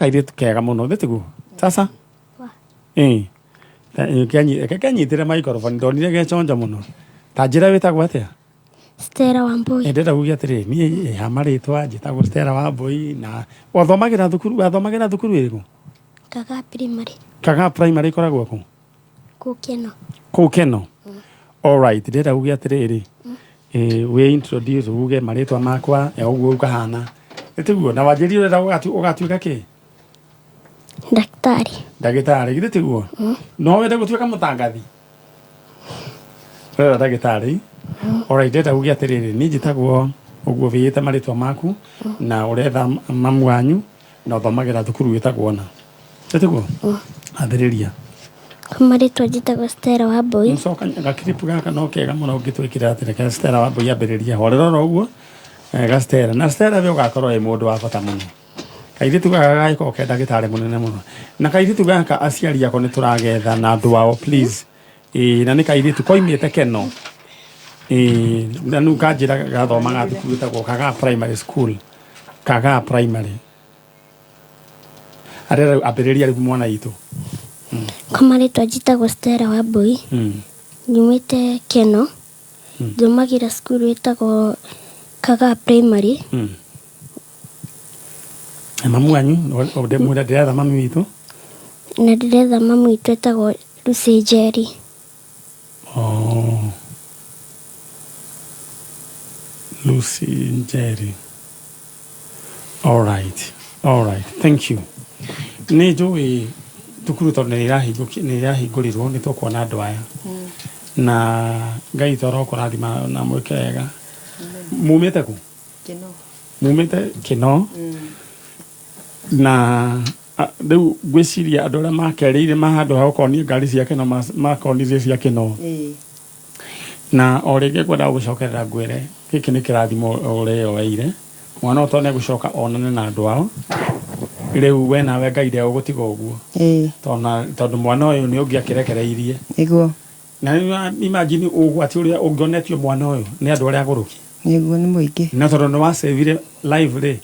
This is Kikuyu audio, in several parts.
Kairĩtu kega mũno thĩ tiguo sasa. Ĩĩ. Reke kenyitĩre microphone, ndonire geconjo mũno. Ta njĩra, wĩtagwo atĩa? Stella Wambui. Ndĩrenda kuga atĩrĩ, niĩ ha marĩtwa njĩtagwo Stella Wambui. Na wathomagĩra thukuru, wathomagĩra thukuru ĩrĩkũ? Kaga Primary. Kaga Primary ĩkoragwo kũ? Kũu Keno. Kũu Keno. Alright, ndĩrenda kuga atĩrĩrĩ, wĩ introduce, uge marĩtwa makwa ũguo ũkahana nĩ tiguo, na wanjĩrie ũrenda ũgatuĩka kĩ? Daktari. Ndagĩtarĩ, githĩ tiguo? No wende gũtuĩka mũtangathi? Ũrenda ndagĩtarĩ. Alright, ndĩrenda kuga atĩrĩrĩ, niĩ njĩtagwo ũguo, wĩĩte marĩtwa maku na ũretha mamu wanyu na ũthomagĩra thukuru wĩtagwo na nĩ tiguo. Ambĩrĩria. Kwa marĩtwa njĩtagwo Stella Wambui. Ncoka gakiripu gaka no kega mũno ũngĩtwĩkĩra atĩrĩ ka Stella Wambui. Ambĩrĩria horera oro ũguo. Ga Stella, na Stella we ũgakorwo wĩ mũndũ wa bata mũno. Kairĩtu gaka gagĩkorwo ke ndagĩtarĩ mũnene mũno, na kairĩtu gaka aciari ako nĩ tũragetha na andũ ao, please. Ĩĩ, na nĩ kairĩtu koimĩte Keno. Ĩĩ, na nĩu kanjĩra gathomaga thukuru ĩtagwo Kagaa Primary School, Kagaa Primary. Arĩa rĩu ambĩrĩria rĩu, mwana witũ. Kwa marĩtwa njĩtagwo Stella Wambui. Nyumĩte Keno. Thomagĩra cukuru ĩtagwo Kagaa Primary. Na mamu wanyu, ndĩmwĩra ndĩretha mami witũ. Na ndĩretha mamu witũ ĩtagwo Lucy Njeri. Oh. Lucy Njeri. All right. All right. Thank you. Nĩ njũĩ thukuru tondũ nĩ ĩrahingũrirwo, nĩ tũkuona andũ aya na Ngai toro kũrathima na mwĩke wega. Mumĩte kũ? Kĩno. Mumĩte Kĩno. Na rĩu ngwĩciria andũ arĩa makerĩire ma handũ ha gũkonia ngari cia Kĩno makonirie cia Kĩno. Na o rĩngĩ ngwenda gũgũcokerera ngwĩre gĩkĩ nĩ kĩrathimo ũreyoeire. Mwana ũyũ tondũ nĩegũcoka onane na andũ ao rĩu, we nawe Ngai ndegũgũtiga ũguo. Tondũ mwana ũyũ nĩ ũngĩakĩrekereirie. Na rĩu imagine ũgwati ũrĩa ũngĩonetio mwana ũyũ nĩ andũ arĩa agũrũki. Nĩguo, nĩ mũingĩ. Na tondũ nĩ wacĩvire life rĩ,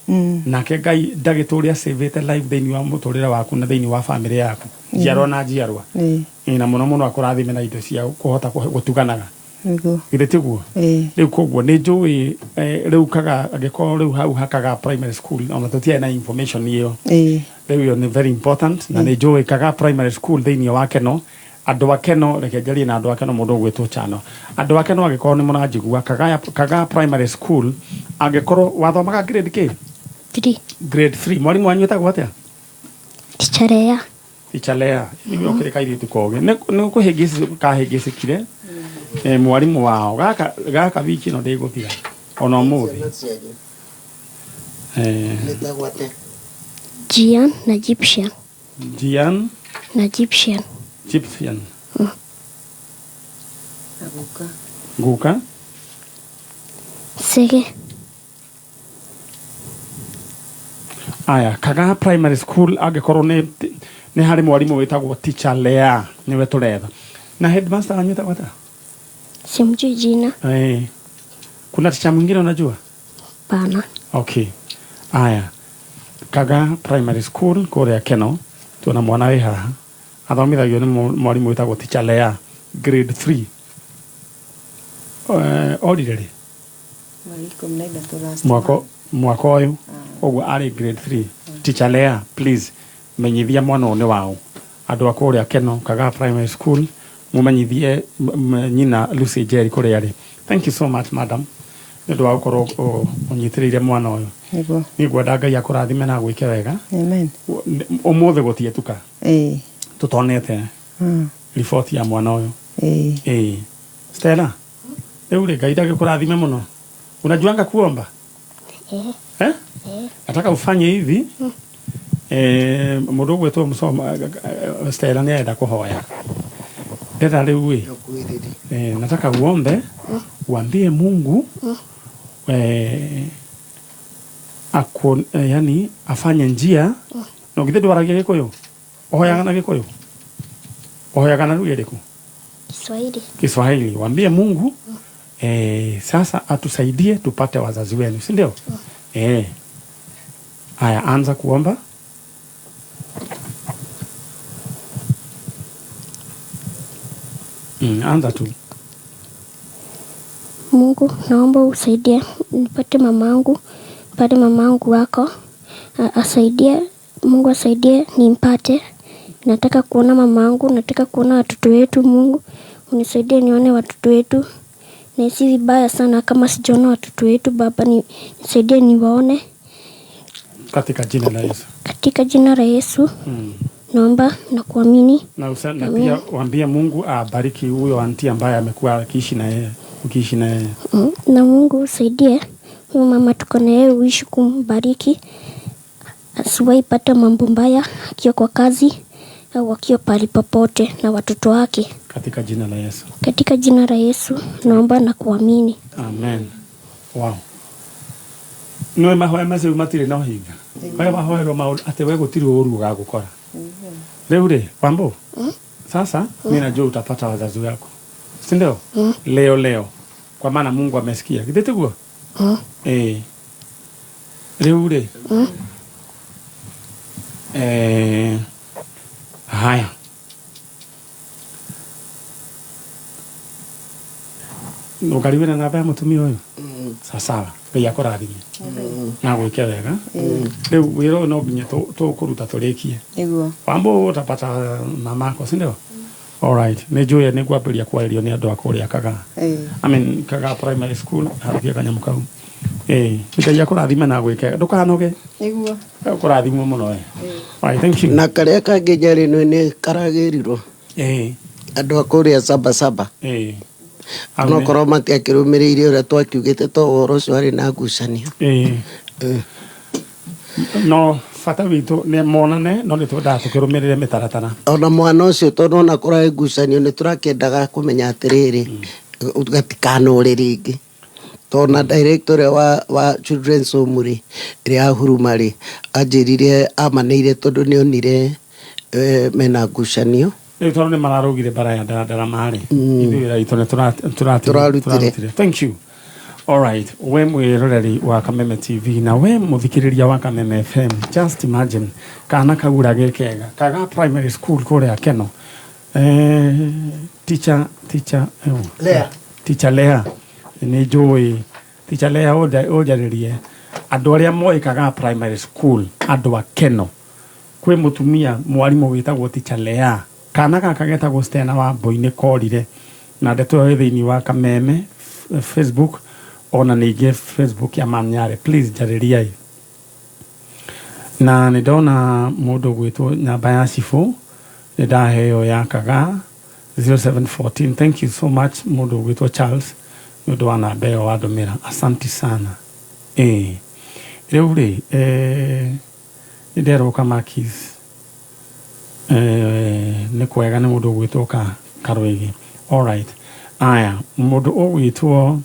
nake Ngai ndagĩtũre acĩvĩte life thĩinĩ wa mũtũrĩre waku na thĩinĩ wa famĩlĩ yaku, njiarwa na njiarwa. Ĩĩ, na mũno mũno akũrathime na indo cia kũhota gũtuganaga. Githĩ tiguo? Rĩu koguo nĩ njũĩ rĩu Kaga, angĩkorwo rĩu hau hakaga primary school, ona tũtiarĩ na information ĩyo. Rĩu ĩyo nĩ very important, na nĩ njũĩ Kaga Primary School thĩinĩ wa Keno. Andũ a Keno, reke njarie na andũ a Keno, mũndũ ũgwĩtwo Chano. Andũ a Keno, angĩkorwo nĩ mũranjigua, Kaga Primary School, angĩkorwo wathomaga grade kĩ? 3. Grade 3. Mwarimũ wanyu ĩtagwo atĩa? Teacher Lea. Teacher Lea nĩwe ũkĩrĩ kairĩtu kogĩ nĩ kũhĩngĩcĩkire mwarimũ wao gaka gaka wiki ĩno ndĩgũthira ona ũmũthĩ. Ciana cianyu metagwo atĩa? Gian na Egyptian. Gian. Na Egyptian. Egyptian. Na guka? Guka? Sege. Aya, Kagaa Primary School, angĩkorwo nĩ harĩ mwarimũ wĩtagwo Teacher Lea, nĩwe tũretha. Na headmaster wanyu etagwo atĩa? Simjui jina. Kuna teacher mwingine unajua? Pana. Okay, aya, Kagaa Primary School kũrĩa Keno, tuona mwana wĩ haha athomithagio nĩ mwarimũ wĩtagwo Teacher Lea, grade 3. Orire rĩ? Mweri 13 last. Mwaka ũyũ, koguo arĩ grade 3. Teacher Lea, please menyithia mwana ũyũ nĩ waũ. Andũ a kũrĩa Keno, Kagaa Primary School, mumenyithie nyina Lucy Njeri kũrĩa arĩ. Thank you so much, madam, nĩ ũndũ wa gũkorwo ũnyitĩrĩire mwana ũyũ. Niĩ ngwenda Ngai akũrathime na agwĩke wega. Amen. Ũmũthĩ gũtiĩtuka tũtonete riboti ya mwana ũyũ. Ĩĩ, Stella, rĩu rĩ, Ngai ndagĩkũrathime mũno. Unajuanga kuomba? Eh. Eh? Nataka ufanye hivi. Mũndũ ũgwĩtwo Mũsoma, Stella nĩ arenda kũhoya. Ndĩrenda rĩu ĩ Ũkuhĩrĩrie. Nataka uombe, uambie Mungu yani afanye njia. No githĩ ndwaragia Gĩkũyũ? Ũhoyaga na Gĩkũyũ? Ũhoyaga na lugha ĩrĩkũ? Kiswahili. Kiswahili. Waambie Mungu sasa atusaidie tupate wazazi wenu, si ndio? Haya, anza kuomba. Anza tu. Mungu, naomba usaidie nipate mamangu, pate mamangu wako asaidie, Mungu asaidie nimpate. Nataka kuona mamangu, nataka kuona watoto wetu. Mungu unisaidie nione watoto wetu. Nahisi vibaya sana kama sijaona watoto wetu. Baba, nisaidie niwaone. Katika jina la Yesu. Katika jina la Yesu naomba na kuamini. Na pia waambie Mungu abariki huyo auntie ambaye amekuwa akiishi na yeye, ukiishi na yeye. Na Mungu usaidie huyu mama tuko na yeye, uishi kumbariki, asiwahi pata mambo mbaya akiwa kwa kazi au akiwa pahali popote na watoto wake. Katika jina la Yesu. Katika jina la Yesu naomba na kuamini. Amen. Wow. Nĩ mahoya macio matirĩ na ũhinga. Marĩa mahoerwo maũndũ atĩ we gũtirĩ ũru ũgagũkora. Rĩu rĩ, Wambo, sasa mimi najua utapata wazazi wako, si ndio? Leo leo, kwa maana Mungu amesikia. Githĩ tiguo? Eh. Rĩu rĩ, haya, ũngari wĩna namba ya mũtumia ũyũ? Sawa sawa, Ngai akũrathime na gwĩke wega. Rĩu wĩra ũyũ no nginya tũkũruta tũrĩkie. Nĩguo. Wambo, utapata mamako, si ndio? Alright, nĩ njũĩ nĩ ngwambĩrĩria kwarĩrio nĩ andũ a kũrĩa Kagaa. I mean, Kagaa Primary School, harukia kanyamũ kau. Ngai akũrathime na gwĩke, ndũkanoge. Nĩguo. Kũrathimwo mũno. Alright, thank you. Na karĩa kangĩ Nyarĩ nĩ karagĩrirwo andũ a kũrĩa Sabasaba, onokorwo matiakĩrũmĩrĩire ũrĩa twakiugĩte to ũhoro ũcio warĩ na ngucanio. No bata witũ nĩ monane, no nĩ twendaga tũkĩrũmĩrĩre mĩtaratara. Ona mwana ũcio, tondũ ona kũrarĩ ngucanio, nĩ tũrakĩendaga kũmenya atĩrĩrĩ, gatikanore rĩngĩ, tondũ na director ũrĩa wa children's home rĩ, ĩrĩa ya Huruma rĩ, anjĩrire amanĩire tondũ nĩ onire mena ngucanio. Rĩu tondũ nĩ mararũgire bara ya ndarandara marĩ, ithuĩ wĩra witũ nĩ Tũrarutire. tũrarutire. Thank you. Alright, we mwĩroreri wa Kameme TV na we mũthikĩrĩria wa Kameme FM, just imagine kana kaura gekega Kaga Primary School kũrĩa Keno, teacher Lea. Teacher Lea, nĩ njũĩ teacher Lea, ũnjarĩrie andũ arĩa moĩ Kaga Primary School, andũ a Keno, kwĩ mũtumia mwarimũ wĩtagwo teacher Lea. Kana gaka getagwo Stena wa Mbui korire na ndeto ĩyo ĩ thĩinĩ wa Kameme Facebook, ona ningĩ Facebook ya Manyare. Please njarĩriai. Na nĩ ndona mũndũ ũgwĩtwo nyamba ya cibũ, nĩ ndaheo ya Kagaa 0714. Thank you so much, mũndũ ũgwĩtwo Charles, nĩ ũndũ wa namba ĩyo wandũmĩra, asanti sana. Rĩu rĩ, nĩ nderwo Kamakis, nĩ kwega, nĩ mũndũ ũgwĩtwo ka Karwĩgĩ. Alright, aya, mũndũ ũgwĩtwo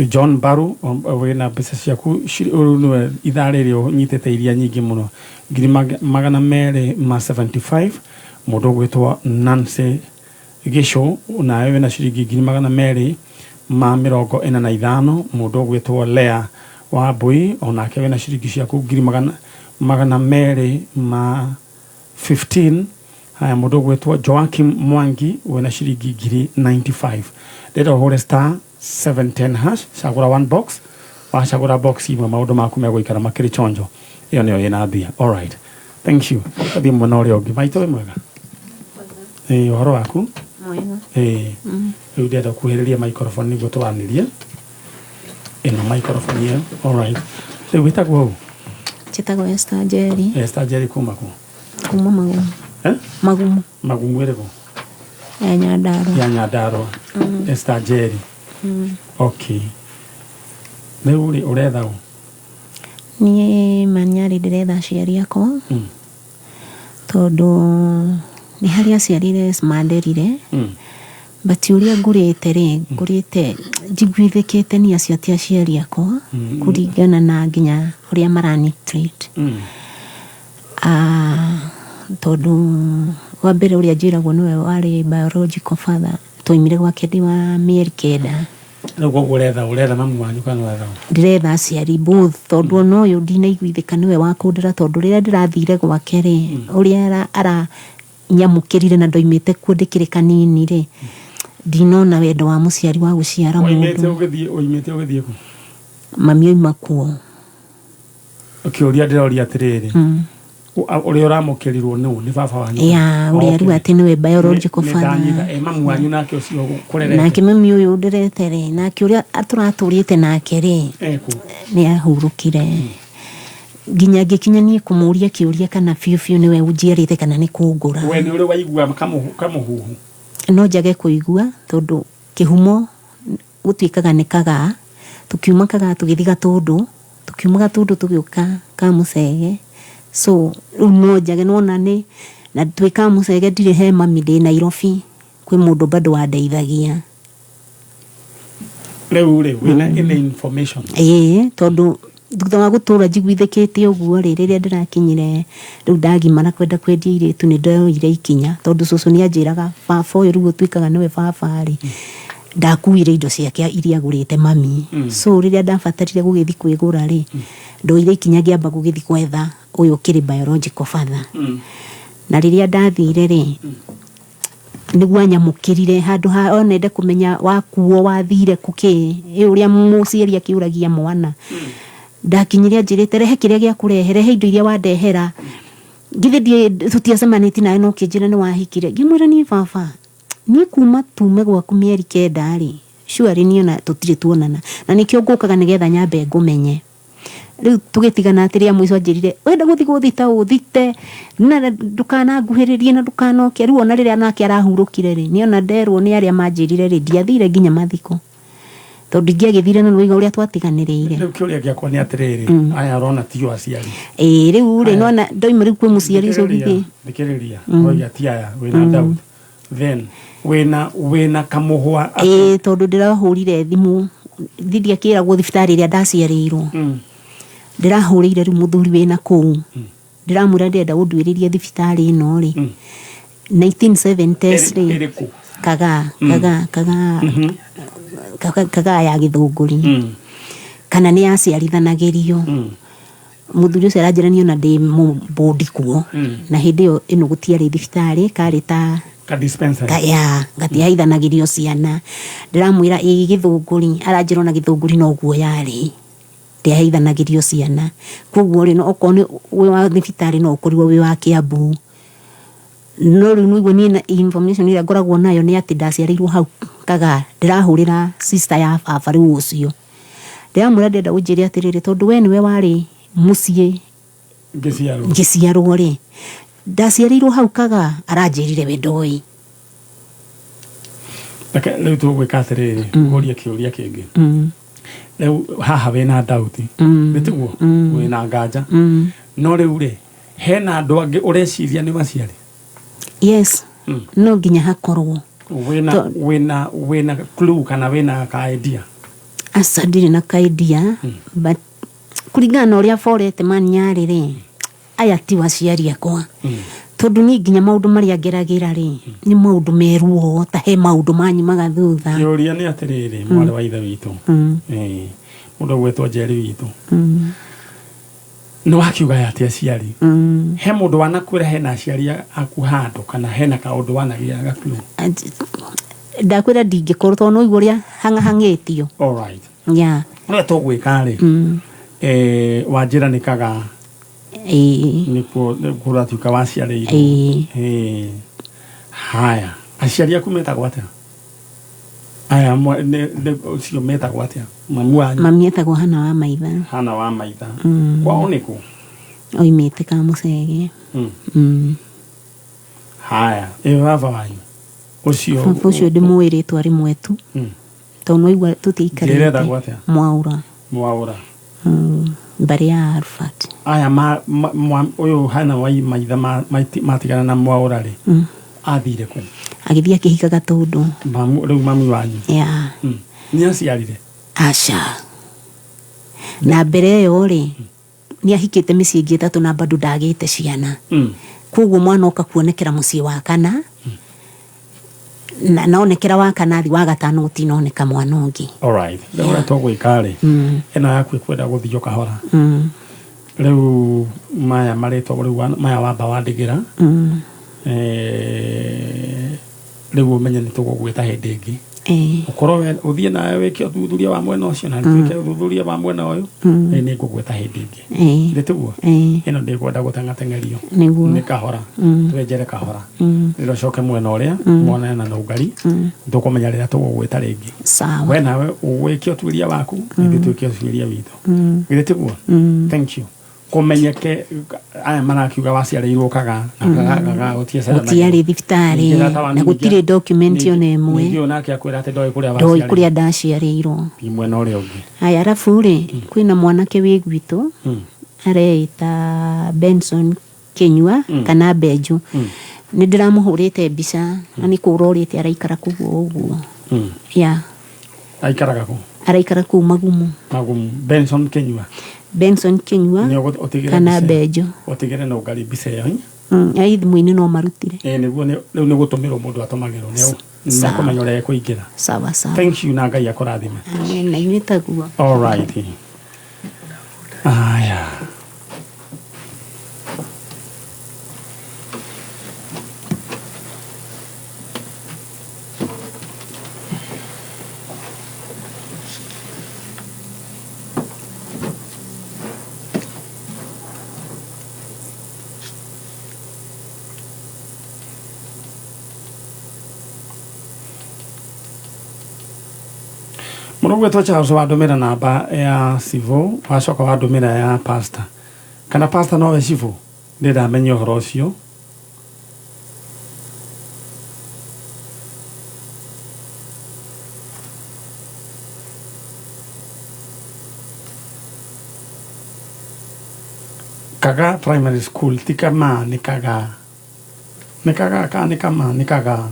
John Baru, wĩna mbeca ciaku, ũyũ nĩwe ithaa rĩrĩ ũnyitĩte iria nyingĩ mũno, ngiri 275. Mũndũ ũgwĩtwo Nancy Gĩcũ, nawe wĩna ciringi 245,000. Mũndũ ũgwĩtwo Lea wa Mbui, onake wĩna ciringi ciaku ngiri 215. Haya, mũndũ ũgwĩtwo Joakim Mwangi, wĩna ciringi ngiri 95. Ndĩrenda ũhũre *710#, cagũra one box. Wacagũra box imwe, maũndũ maku megũikara makĩrĩ chonjo. Ĩyo nĩyo ĩna mbia. Alright, thank you. Thiĩ mwena ũrĩa ũngĩ. Maitũ, wĩ mwega? Ũhoro waku? Mwega. Rĩu ndĩrenda kuhĩrĩria microphone nĩguo tũranĩrie. Ĩno microphone ĩyo. Alright, rĩu wĩtagwo ũ? Njĩtagwo Esther Njeri. Esther Njeri, kuma kũ? Kuma Magumu. Eh? Magumu. Magumu ĩrĩkũ? Ya Nyandarua. Ya Nyandarua. Esther Njeri. Okay, rĩu rĩ, ũretha ũ? Niĩ Manyarĩ ndĩretha aciari akwa, tondũ nĩ harĩ aciarire manderire, but ũrĩa ngũrĩte rĩ, ngũrĩte njiguithĩkĩte nĩ acio ti aciari akwa, kũringana na nginya ũrĩa marani treat. Ah, tondũ wa mbere ũrĩa njĩragwo nĩwe warĩ biological father, twaimire gwake ndĩ wa mĩeri 9. Rĩu koguo ũretha mamu wanyu kana ũretha ũ? Ndĩretha aciari both, tondũ ona ũyũ ndinaiguithĩka nĩwe wa kũndera, tondũ rĩrĩa ndĩrathire gwake rĩ, ũrĩa ara Nyamũkĩrire na ndoimĩte kuo ndĩkĩrĩ kanini rĩ, ndinona wendo wa mũciari wa gũciara Oimĩte mũndũ. Ũgĩthiĩ, oimĩte ũgĩthiĩ kũ? Mami oima kuo. Kĩũria ndĩroria atĩrĩrĩ, ũrĩa ũramũkĩrirwo nũ? Nĩ baba wanyu? Ya ũrĩa rĩu atĩ nĩwe biological Nĩ father. ndanyita. Ĩ mamu wanyu nake ũcio kũrerete? Nake mami ũyũ ndĩrete rĩ, nake ũrĩa tũratũrĩte nake rĩ, Eku? Nĩ ahurũkire. Nginya ngĩkinya niĩ kũmũria kĩũria kana biũ biũ nĩwe ũnjiarĩte kana nĩ kũngũra. We nĩ ũrĩ waigua kamũhuhu? No njage kũigua, tondũ kĩhumo gũtuĩkaga nĩ Kagaa. Tũkiuma Kagaa tũgĩthiĩ Gatũndũ, tũkiuma Gatũndũ tũgĩũka Kamũcege. So rĩu no njage nĩwona nĩ na twĩ Kamũcege ndirĩ he mami, ndĩ Nairobi kwĩ mũndũ bado wandeithagia. Rĩu rĩ, wĩna any information? Ĩĩ, tondũ thutha wa gũtũra njiguithĩkĩte ũguo rĩ, rĩrĩa ndĩrakinyire rĩu ndagimara kwenda kwendia airĩtu, nĩ ndoire ikinya, tondũ cũcũ nĩ anjĩraga baba ũyũ rĩu ũtuĩkaga nĩwe baba rĩ, ndakuire indo ciake iria agũrĩte mami. So rĩrĩa ndabatarire gũgĩthiĩ kwĩgũra rĩ, ndoire ikinya ngĩamba gũgĩthiĩ gwetha ũyũ ũkĩrĩ biological father. Na rĩrĩa ndathire rĩ, nĩguo anyamũkĩrire handũ ha onende kũmenya wakuo wathire kũ kĩ ĩ ũrĩa mũciari akĩũragia mwana. Ndakinyire anjĩrĩte, "Rehe kĩrĩa gĩa kũrehe, rehe indo iria wandehera. Githĩ tũtiacemanĩtie nawe no ũkĩnjĩra nĩ wahikire?" Ngĩmwĩra, "Niĩ baba, niĩ kuma tume gwaku mĩeri 9 rĩ, surely niĩ ona tũtirĩ tuonana, na nĩkĩo ngũkaga nĩgetha nyambe ngũmenye." Rĩu tũgĩtigana atĩ rĩa mũico anjĩrire, "Wenda gũthiĩ gũthita ũthite, na ndũkananguhĩrĩrie na ndũkanoke." Rĩu ona rĩrĩa nake arahurũkire rĩ, niĩ ona nderwo nĩ arĩa manjĩrire rĩ, ndiathire nginya mathiko, tondũ ingĩagĩthire na nĩwaigua ũrĩa twatiganĩrĩire. Rĩu kĩũria gĩakwa nĩ atĩrĩrĩ, aya ũrona tio aciari? Ĩĩ, rĩu rĩ, Aya. nona ndoima rĩu kwĩ mũciari ũcio Thikĩrĩria, ngĩthiĩ. Thikĩrĩria, ũroiga ti aya, wĩna doubt, then wĩna kamũhwa Ĩĩ, tondũ ndĩrahũrire thimũ thithi akĩragwo thibitarĩ ĩrĩa ndaciarĩirwo. Ndĩrahũrĩire rĩu mũthuri wĩna kũu, ndĩramwĩra ndĩrenda ũnduĩrĩrie thibitarĩ ĩno rĩ, 1970s rĩ. Ĩrĩkũ? Kagaa ya Gĩthũngũri, kana nĩ yaciarithanagĩrio. Mũthuri ũcio aranjĩra niĩ ona ndĩ mũbũndi kuo, na hĩndĩ ĩyo ĩno gũtiarĩ thibitarĩ, karĩ ta Ka dispensary. Ya gatihaithanagĩrio ciana. Ndĩramwĩra ĩ Gĩthũngũri, aranjĩra ona Gĩthũngũri noguo yarĩ, ndĩaheithanagĩrio ciana. Koguo rĩ, no okorwo nĩ wĩ wa thibitarĩ no ũkorirwo wĩ wa Kiambu. No rĩu nĩguo niĩ na information ĩrĩa ngoragwo nayo nĩ atĩ ndaciarĩirwo hau Kagaa. Ndĩrahũrĩra sister ya baba rĩu ũcio, ndĩramwĩra ndĩrenda ũnjĩre atĩrĩrĩ, tondũ we nĩwe warĩ mũciĩ Ngĩciarwo. Ngĩciarwo rĩ, ndaciarĩirwo hau Kagaa? Aranjĩrire we ndoĩ. Reke rĩu tũgwĩka atĩrĩrĩ, ngũrie kĩũria kĩngĩ. Rĩu haha wĩna doubt, nĩ tiguo? Wĩna nganja, no rĩu rĩ, hena andũ angĩ ũreciria nĩ maciari? Yes, no nginya hakorwo. Wĩna wĩna clue kana wĩna ka idea? Aca, ndirĩ na ka idea, but kũringana na ũrĩa borete manyarĩ rĩ, aya ti aciari akwa, tondũ niĩ nginya maũndũ marĩa ngeragĩra rĩ, nĩ maũndũ meruo ta he maũndũ manyumaga thutha. Kĩũria nĩ atĩrĩrĩ, mwarĩ wa ithe witũ, mũndũ ũgwĩtwo Njeri witũ, nĩ wakiuga aya ti aciari. He mũndũ wanakwĩra hena aciari aku handũ, kana hena kaũndũ wanagĩa gaclue? Ndakwĩra ndingĩkorwo, tondũ no igua ũrĩa hang'ahang'ĩtio. Alright. Ya. Ũrĩa tũgwĩka rĩ, wanjĩra nĩ Kagaa. Ĩĩ. Nĩkuo nĩkuo ũratuĩka waciarĩirwo? Ĩĩ. Haya, aciari aku metagwo atĩa? Aya ũcio metagwo atĩa, mamu wanyu? Mami etagwo Hana wa Maitha. Hana wa Maitha. Kwao nĩkũ? Oimĩte Kamũcege. Haya, ĩ baba wanyu ũcio? Baba ũcio ndĩmũĩ rĩtwa rĩmwe tu, tondũ no igua Njĩra tũtiaikarĩte. Etagwo atĩa? Mwaũra. Mwaũra. Mbarĩ ya Alfat. Aya ũyũ Hana wa Maitha matigana na Mwaũra rĩ, athire kũ? Agĩthiĩ akĩhika Gatũndũ. Mamu, rĩu mami wanyu? Ya. Nĩ aciarire? Aca, na mbere ĩyo rĩ, nĩ ahikĩte mĩciĩ ĩngĩ 3 na bado ndagĩte ciana. Koguo mwana oka kuonekera mũciĩ wa kana, na naonekera wa kana thi wa gatano gũtinoneka mwana ũngĩ. Alright, rĩu ũrĩa tũgwĩka rĩ, ĩno yaku ĩkwenda gũthio kahora. Rĩu maya marĩtwa rĩu maya wamba wandĩgĩra. Rĩu ũmenye nĩ tũgũgwĩta hĩndĩ ĩngĩ. Ũkorwo ũthiĩ nawe wĩke ũthuthuria wa mwena ũcio na twĩke ũthuthuria wa mwena ũyũ. Nĩ ngũgwĩta hĩndĩ ĩngĩ. Githĩ tiguo? Ĩno ndĩkwenda gũteng'ateng'erio. Nĩguo. Nĩ kahora. Twenjere kahora. Rĩrĩa ũcoke mwena ũrĩa monane na nũngari, tũkũmenya rĩrĩa tũgũgwĩta rĩngĩ. Sawa. We nawe wĩke ũtuĩria waku, ithuĩ twĩke ũtuĩria witũ. Githĩ tiguo? Thank you. Kũmenyeke aya marakiuga waciarĩirwo kaga na kaga kaga gũtiarĩ thibitarĩ na gũtirĩ document ona ĩmwe. Ningĩ ũyũ nake akwĩra atĩ ndoĩ kũrĩa ndoĩ kũrĩa ndaciarĩirwo. Thiĩ mwena ũrĩa ũngĩ. Haya, arabu rĩ, kwĩna mwanake wĩ gwitũ areĩta Benson Kĩnyua kana Benju. Nĩ ndĩramũhũrĩte mbica na nĩ kũũra ũrĩte, araikara kũu o ũguo. Ya. Aikaraga kũ? Araikara kũu Magumu. Magumu. Benson Kĩnyua. Benson Kĩnyua Nĩ ũtigĩre kana mbica. Benju. Ũtigĩre na ũngari mbica ĩyo. Ai thimũ-inĩ no marutire. Ĩĩ nĩguo, rĩu nĩ gũtũmĩrwo mũndũ atũmagĩrwo nĩ Sawa. nĩekũmenya ũrĩa ekũingĩra. Sawa sawa. Thank you na Ngai akũrathime. Amen, na inyuĩ taguo. All right. Aya. Mũno gwĩtwo Charles, wandũmĩra namba ya civũ, wacoka wandũmĩra ya pastor, kana pastor nowe civũ, ndĩndamenya ũhoro ũcio. Kaga Primary School, ti kama, nĩ Kaga, nĩ Kaga kana nĩ kama? Nĩ Kaga.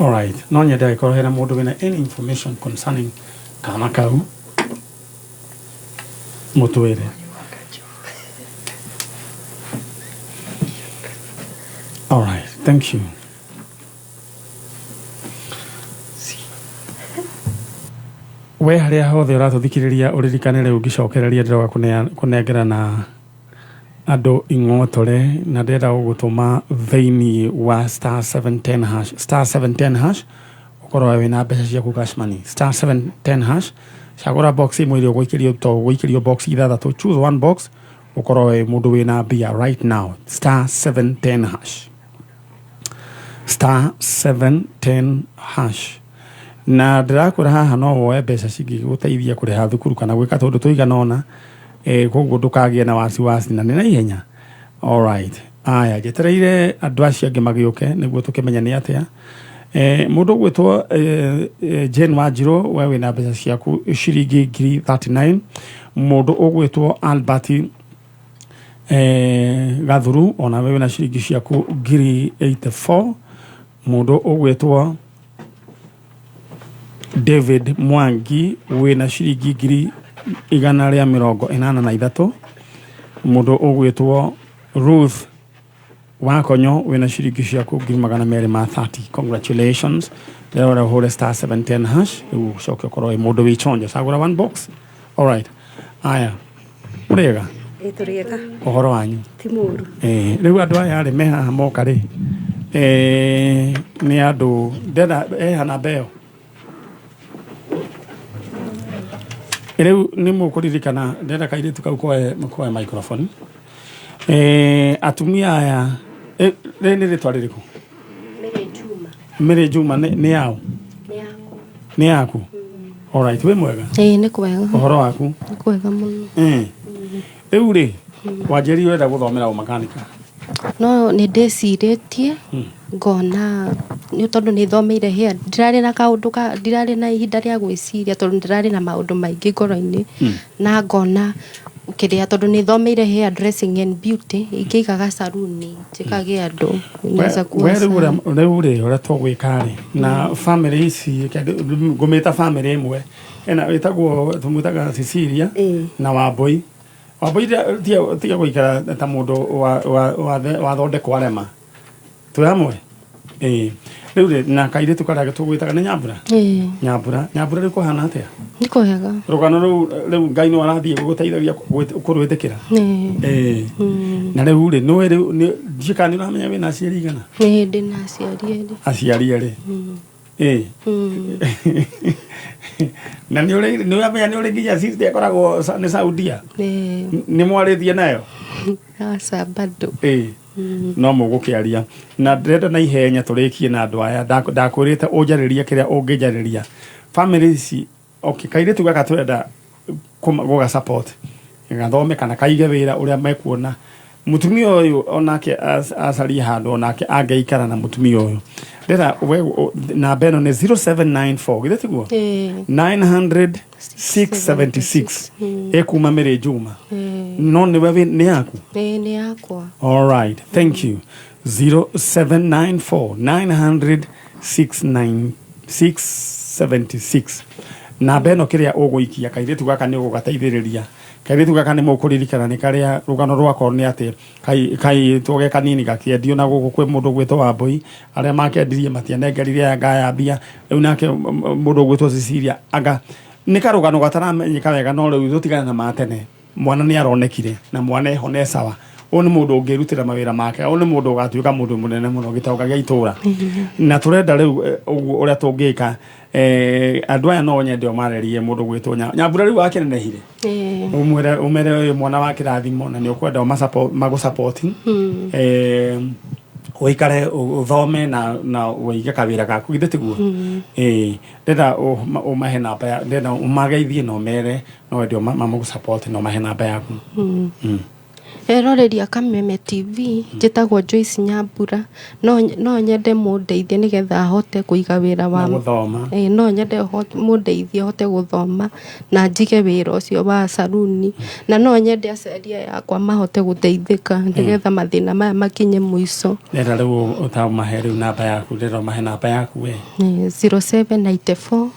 Alright, no nyende angĩkorwo hena mũndũ wĩna any information concerning kana kau, mũtwĩre. Alright, thank you. We harĩa hothe ũratũthikĩrĩria, ũririkane rĩu ngĩcokereria ndĩroka kũnengerana andũ ing'otore, na ndĩrenda gũgũtũma thĩinĩ wa star 710 hash, star 710 hash, ũkorwo wĩna mbeca ciaku, cash money, star 710 hash. Cagũra box ĩmwe ĩrĩa ũgũikĩrio, to ũgũikĩrio box ithathatũ. Choose one box, ũkorwo wĩ mũndũ wĩna mbia right now. Star 710 hash, star 710 hash. Na ndĩrakwĩra haha no woe mbeca cingĩgũteithia kũrĩha thukuru kana gwĩka tũndũ tũigana ũna. Koguo ndũkagĩe na wasiwasi na nĩ na ihenya. Alright, aya, njetereire andũ acio angĩ magĩũke nĩguo tũkĩmenye nĩ atĩa. Mũndũ ũgwĩtwo Jane Wanjirũ, we wĩna mbeca ciaku ciringi ngiri 39. Mũndũ ũgwĩtwo Albert Gathuru, ona we wĩna ciringi ciaku ngiri 84. Mũndũ ũgwĩtwo David Mwangi, wĩna ciringi 183,000. Mũndũ ũgwĩtwo Ruth Wakonyo, wĩna ciringi ciaku 230,000. Congratulations. Rĩrĩa ũhũre star 710 hash, rĩu ũcoke ũkorwo wĩ mũndũ wĩ chonjo. Cagũra one box. Alright, aya, mũrĩega? Ĩ, tũrĩega. Ũhoro wanyu? Ti mũru. Rĩu andũ aya rĩ me haha moka rĩ, nĩ andũ ndenda eha namba ĩyo. Rĩu nĩ mũkũririkana ndenda kairĩtu kau koe microphone. Atumia aya, rĩrĩ nĩ rĩtwa rĩrĩkũ? Mary Juma. Mary Juma nĩ yao? Nĩ yakwa. Nĩ yaku. Alright, wĩ mwega? Ĩ, nĩ kwega. Ũhoro waku? Nĩ kwega mũno. Rĩu rĩ, wanjĩrire ũrenda gũthomera ũmakanika. No nĩ ndĩcirĩtie ngona nĩ tondũ nĩ thomeire hair, ndirarĩ na kaũndũ ka ndirarĩ na ihinda rĩa gwĩciria tondũ ndĩrarĩ na maũndũ maingĩ ngoro-inĩ, na ngona kĩrĩa tondũ nĩ thomeire hair dressing and beauty, ingĩigaga saruni njĩkage andũ inaweza kuwa We rĩu sawa. rĩu rĩ, ũrĩa tũgwĩka rĩ, na family ici ngũmĩta family ĩmwe, ĩna ĩtagwo, tũmwĩtaga Cecilia na Wambui. Wambui, tiga gũikara ta mũndũ wathondekwo arema. Twĩ hamwe. Ĩĩ. Rĩu rĩ, na kairĩtu karĩa tũgwĩtaga nĩ Nyambura? Ĩĩ. Nyambura, Nyambura, rĩu kũhana atĩa? Nĩ kwega. Rũgano rũu rĩu Ngai nĩ arathiĩ gũgũteithagia kũrwĩtĩkĩra. Ĩĩ. Ĩĩ. Na rĩu rĩ, nĩũĩ rĩu ndiũĩ kana nĩ ũramenya wĩna aciari igana? Ĩĩ, ndĩ na aciari erĩ. Aciari erĩ. Ĩĩ. Na nĩ ũrĩ nĩ ũramenya nĩ ũrĩ nginya sister ĩkoragwo nĩ Saudia? Ĩĩ. Nĩ mwarĩtie nayo? Aca bado. Ĩĩ. No mũgũkĩaria na ndĩrenda na ihenya tũrĩkie na andũ aya. Ndakwĩrĩte ũnjarĩrie kĩrĩa ũngĩnjarĩria family ici. Okay, kairĩtu gaka tũrenda gũga support gathome kana kaige wĩra ũrĩa mekuona mũtumia ũyũ onake acarie handũ onake angĩikara na mũtumia ũyũ. Ndĩra we namba ĩno nĩ 0794, githĩ tiguo? Ĩĩ. 900 676, ĩkuma Mĩrĩ Juma. Ĩĩ. No nĩwe nĩ yaku? Ĩĩ, nĩ yakwa. All right, thank you. 0794 900 69 676, namba ĩno kĩrĩa ũgũikia kairĩtu gaka nĩ ũgũgateithĩrĩria. Kairĩtu gaka nĩ mũkũririkana nĩ karĩa rũgano rwako nĩ atĩ kairĩtwo ge kanini gakĩendio na gũkũ kwĩ mũndũ ũgwĩtwo Wambũi. Arĩa makendirie matianengerire aya ngaya mbia. Rĩu nake mũndũ ũgwĩtwo Cecilia anga nĩ karũgano gataramenyeka wega, no rĩu tũtigane na matene. Mwana nĩ aronekire na mwana eho ne sawa. Ũyũ nĩ mũndũ ũngĩrutĩra mawĩra make, ũyũ nĩ mũndũ ũgatuĩka mũndũ mũnene mũno gĩtonga gĩa itũra. Na tũrenda rĩu ũguo ũrĩa tũngĩka, andũ aya no nyende ũmarerie mũndũ gwĩtwo Nyambura rĩu wakĩnenehire. Ĩĩ. Ũmwĩre ũmere ũyũ mwana wa kĩrathimo na nĩ ũkwenda magũ-support, ũikare ũthome na ũige kawĩra gaku, githĩ tiguo? Ĩĩ. Ndĩrenda ũmahe namba ya, ndĩrenda ũmageithie na ũmere no wende mamũgũ-support na ũmahe namba yaku. Eroreria Kameme TV, njĩtagwo Joyce Nyambura. No nyende mũndeithie nĩgetha hote kũiga wĩra wa Na gũthoma. Ĩĩ, no nyende mũndeithie hote gũthoma na njige wĩra ũcio wa saruni, na no nyende aciari aya akwa mahote gũteithĩka nĩgetha mathĩna maya makinye mũico. Ndĩrenda rĩu ũtamahe rĩu namba yaku, ndĩrenda ũmahe namba yaku we. Nĩ 0794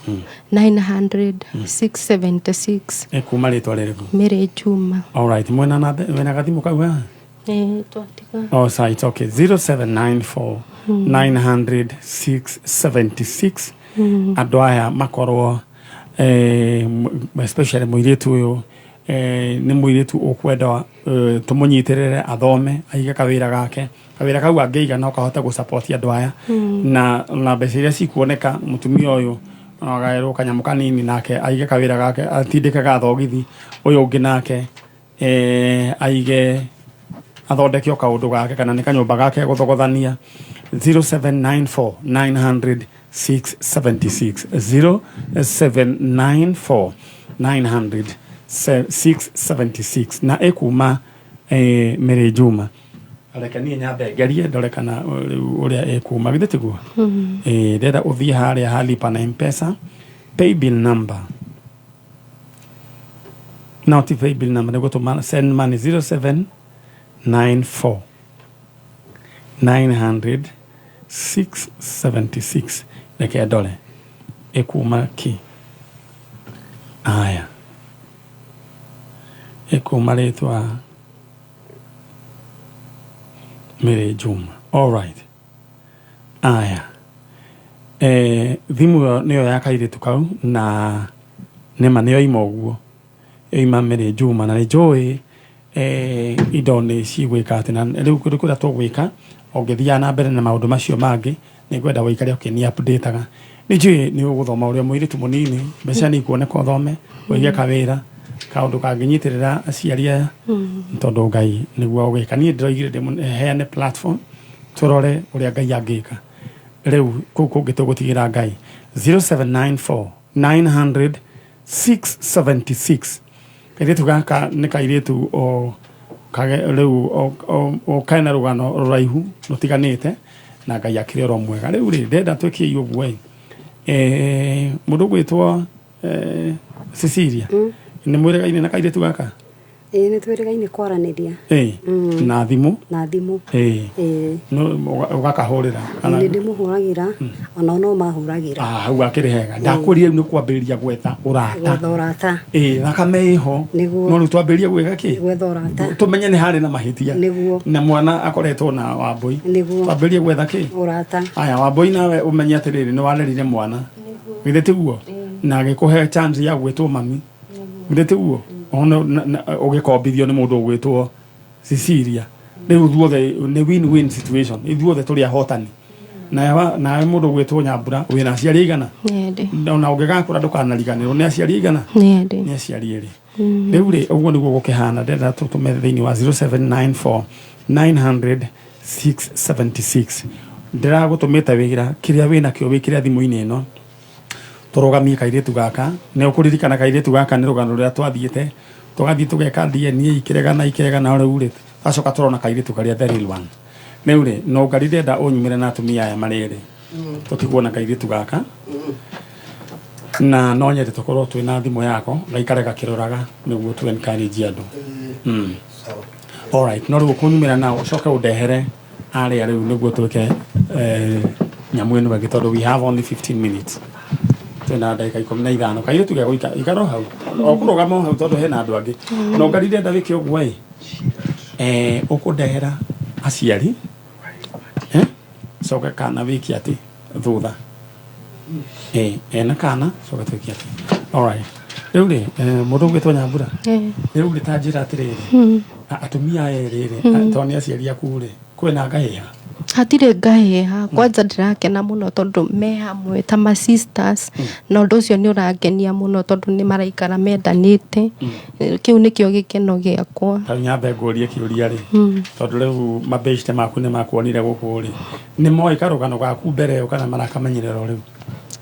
900 676. Ĩkuma rĩtwa rĩrĩkũ? Mĩrĩ Juma. All right, mwena namba wena gathimũ kau haha? Ĩĩ, twatiga. Oh, sorry, it's okay. 0794 900 676. Andũ aya makorwo especially mũirĩtu ũyũ, nĩ mũirĩtu ũkwenda tũmũnyitĩrĩre athome, aige kawĩra gake. Kawĩra kau angĩiga no kahote gũsupport andũ aya na mbeca iria cikuoneka. Mũtumia ũyũ no agaĩrwo kanyamũ kanini nake aige kawĩra gake, atindĩke gathogithi. Ũyũ ũngĩ nake aige, athondeke o kaũndũ gake kana nĩ kanyũmba gake gũthogothania. 0794 900 676, 0794 900 676, na ĩkuma Mĩrĩ Juma. Reke niĩ nyambe ngerie ndore kana rĩu ũrĩa ĩkuma, githĩ tiguo? Ndĩrenda ũthiĩ harĩa ha lipa na M-Pesa, paybill number, no ti paybill number, nĩ gũtũma send money, 0794 900 676. Reke ndore ĩkuma ki. Aya, ĩkuma rĩtwa Mary Juma. All right, aya, thimũ ĩyo nĩyo ya kairĩtu kau na nĩma nĩyo ima ũguo yoima Mary Juma, na nĩ njũĩ indo nĩ cigwĩka atĩ na rĩu kũrĩa tũgwĩka ũngĩthiaga na mbere na maũndũ macio mangĩ. Nĩ ngwenda wĩikare ũkĩni updateaga. Nĩ njũĩ nĩ ũgũthoma ũrĩa mũirĩtu mũnini, mbeca nĩ ikuoneka, ũthome, ũige kawĩra, kaũndũ kangĩnyitĩrĩra aciari aya, tondũ Ngai nĩguo ũgĩka. Niĩ ndĩroigire heane platform tũrore ũrĩa Ngai angĩka. Rĩu kũu kũngĩ tũgũtigĩra Ngai. 0794 900 676. Kairĩtu gaka nĩ kairĩtu o kage rĩu o kena rũgano rũraihu rũtiganĩte na Ngai akĩrĩ oro mwega. Rĩu rĩ, ndĩrenda twĩkie ũguo ĩ, mũndũ ũgwĩtwo Cecilia, nĩ mwĩrĩgaine na kairĩtu gaka? Ĩĩ nĩ twĩrĩgaine kwaranĩria. Ĩĩ. Na thimũ? Na thimũ. Ĩĩ. Ĩĩ. No ũgakahũrĩra? Kana- Nĩ ndĩmũhũragĩra, onao no mahũragĩra. Ah, hau akĩrĩ hega. Ndakwĩrire rĩu nĩ kwambĩrĩria gwetha ũrata. Gwetha ũrata. Ĩĩ, thakame ĩho. Nĩguo. No rĩu twambĩrĩrie gwĩka kĩ? Gwetha ũrata. Tũmenye nĩ harĩ na mahĩtia. Nĩguo. Na mwana akoretwo na Wambũi. Nĩguo. Twambĩrĩrie gwetha kĩ? Ũrata. Aya, Wambũi nawe ũmenye atĩrĩrĩ, nĩ warerire mwana. Githĩ tiguo? Na agĩkũhe chance ya gwĩtwo mami. Githĩ tiguo? Ona ũgĩkombithio nĩ mũndũ ũgwĩtwo Cecilia. Rĩu ithuothe nĩ win-win situation. Ithuothe tũrĩ ahotani. Nawe nawe mũndũ ũgwĩtwo Nyambura wĩna aciari aigana? Nĩ erĩ. Ona ũngĩgakũra ndũkanariganĩrwo nĩ aciari aigana? Nĩ erĩ. Nĩ aciari erĩ. Rĩu rĩ ũguo nĩguo gũkĩhana ndĩrenda tũtũme thĩinĩ wa 0794 900 676. Ndĩragũtũmĩte wĩra kĩrĩa wĩnakĩo wĩkĩre thimũ-inĩ ĩno tũrũgamie kairĩtu gaka. Nĩ ũkũririkana kairĩtu gaka nĩ rũgano rũrĩa twathiĩte tũgathiĩ tũgeka DNA ikĩregana ikĩregana rĩu rĩ twacoka tũrona kairĩtu karĩa the real one. Rĩu rĩ no ngari ndĩrenda ũnyumĩre na atumia aya marĩ erĩ tũtigwo na kairĩtu gaka na no nyende tũkorwo twĩna thimũ yako gaikare gakĩroraga nĩguo tũ encourage andũ. Alright, no rĩu ũkũnyumĩra na ũcoke ũndehere arĩa rĩu nĩguo twĩke nyamũ ĩno ĩngĩ tondũ we have only 15 minutes. Twĩna ndagĩka 15. Kairĩtu gegũikara ikara o hau o kũrũgama o hau tondũ hena andũ angĩ. No ngari ndĩrenda wĩke ũguo ĩ ũkũndehera aciari coke kana wĩke atĩ thutha ena kana coke twĩke atĩ. Alright, rĩu rĩ mũndũ ũgwĩtwo Nyambura rĩu rĩ ta njĩra atĩrĩrĩ atumia aya erĩ rĩ tondũ nĩ aciari aku rĩ kwĩna ngahĩha? Hatirĩ ngahĩha. Kwanza ndĩrakena mũno tondũ me hamwe ta ma sisters, na ũndũ ũcio nĩ ũrangenia mũno tondũ nĩ maraikara mendanĩte. Kĩu nĩkĩo gĩkeno gĩakwa. Rĩu nyambe ngũrie kĩũria rĩ tondũ rĩu mabeshte maku nĩ makuonire gũkũ rĩ nĩ moĩ karũgano gaku mbere ĩyo kana marakamenyire oro rĩu?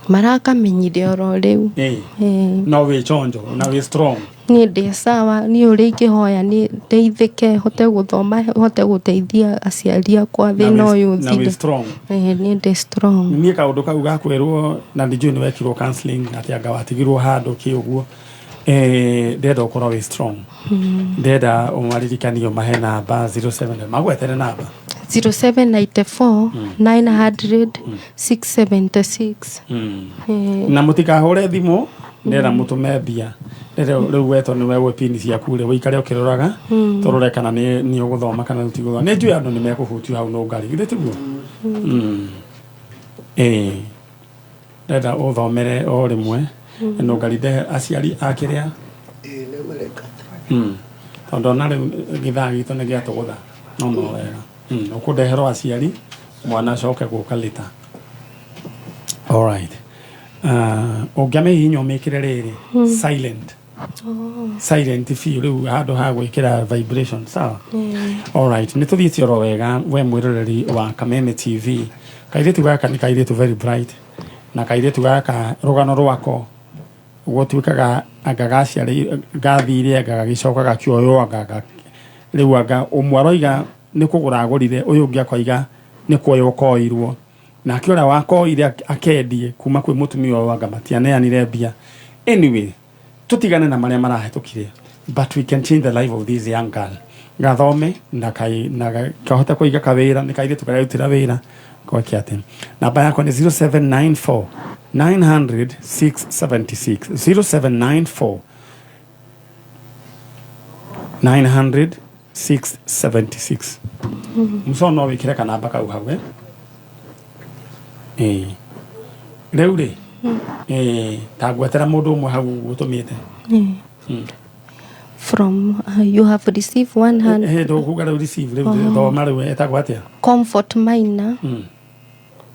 Marakamenyire oro rĩu. No wĩ chonjo na wĩ strong? Niĩ ndĩ sawa. Niĩ ũrĩa ingĩhoya nĩ ndeithĩke hote gũthoma hote gũteithia aciari akwa thĩna ũyũ Na wĩ ũthire. strong? Niĩ ndĩ strong. Niĩ kaũndũ kau gakwĩrwo na ndijũĩ nĩ wekirwo counseling atĩ anga watigirwo handũ kĩ ũguo ndĩrenda ũkorwo wĩ strong. Ndĩrenda ũmaririkanie ũmahe namba 07 magwetere namba. 0794 900 676. Na mũtikahũre thimũ ndĩrenda mũtũme mbia. Rĩu wetwo nĩwe ũĩ pini ciaku rĩ ũikare ũkĩroraga tũrore kana nĩ ũgũthoma kana ũtigũthoma. Nĩ njũĩ andũ nĩ mekũhutio hau no ngari githĩ tiguo? Ndĩrenda ũthomere o rĩmwe no ngari ndehe aciari a kĩrĩa tondũ ona rĩu gĩthaa gitũ nĩ gĩatũgũtha no no wega. Ũkũndeherwo aciari mwana acoke gũka later. Alright. Ũngĩamĩhihinya ũmĩkĩre rĩrĩ silent. Silent biũ rĩu handũ ha gwĩkĩra vibration sawa. Alright, nĩ tũthiĩte oro wega we mwĩroreri wa Kameme TV. Kairĩtu gaka nĩ kairĩtu very bright na kairĩtu gaka rũgano rwako gũtuĩkaga anga gaciarĩ gathire anga gagĩcoka gakĩoywo anga rĩu anga ũmwe aroiga nĩ kũgũra agũrire ũyũ ũngĩ akoiga nĩ kuoywo koirwo nake ũrĩa wakoire akendie kuma kwĩ mũtumia ũyũ anga matianeanire mbia. Anyway, tũtigane na marĩa marahĩtũkire but we can change the life of this young girl. Gathome na kahote kũiga kawĩra nĩ kairĩtu karerutĩra wĩra gwake atĩ. Namba yakwa nĩ 0794 900 676 0794 900 676. Mũco no wĩkĩre kanamba kau hau rĩu rĩ ta ngwetera mũndũ ũmwe hau ũtũmĩte. From you have received 100. Ndũkuga rĩu receive rĩu thoma rĩu etagwo atĩa? Comfort Maina.